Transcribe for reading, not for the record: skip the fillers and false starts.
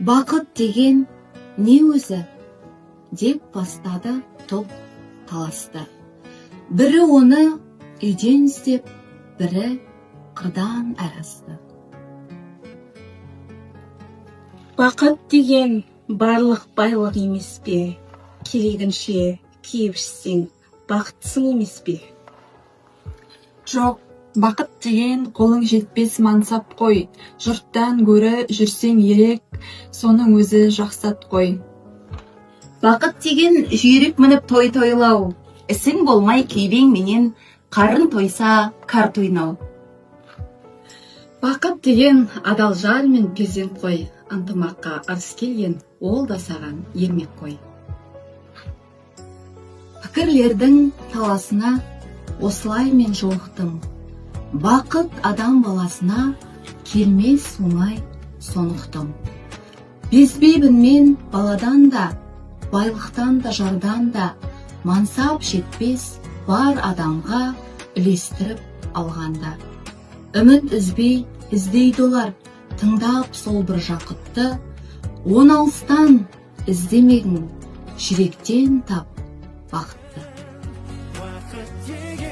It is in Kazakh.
Бақыт деген не өзі, деп бастады топ таласты. Бірі оны үйден іздеп, бірі қырдан әрі асты. Бақыт деген барлық байлық емес пе? Керегінше киіп ішсең, бақыттысың емес пе? Жоқ, бақыт деген қолың жетпес мансап қой, жұрттан гөрі жүрсең ерек, соның өзі жақсы ат қой. Бақыт деген жүйрік мініп той тойлау, ісің болмай күйбең менен қарын тойса карта ойнау. Бақыт деген адал жар мен перзент қой, ынтымаққа ырыс келген, ол да саған ермек қой. Пікірлердің таласына осылай мен жолықтым. Бақыт адам баласына келмес оңай, соны ұқтым. Безбеймін мен баладан да, байлықтан да, жардан да, мансап жетпес бар адамға үлестіріп алғанда. Үміт үзбей іздейді олар, тыңдап сол бір жақұтты, оны алыстан іздемегін, жүректен тап бақытты. Уақыт деген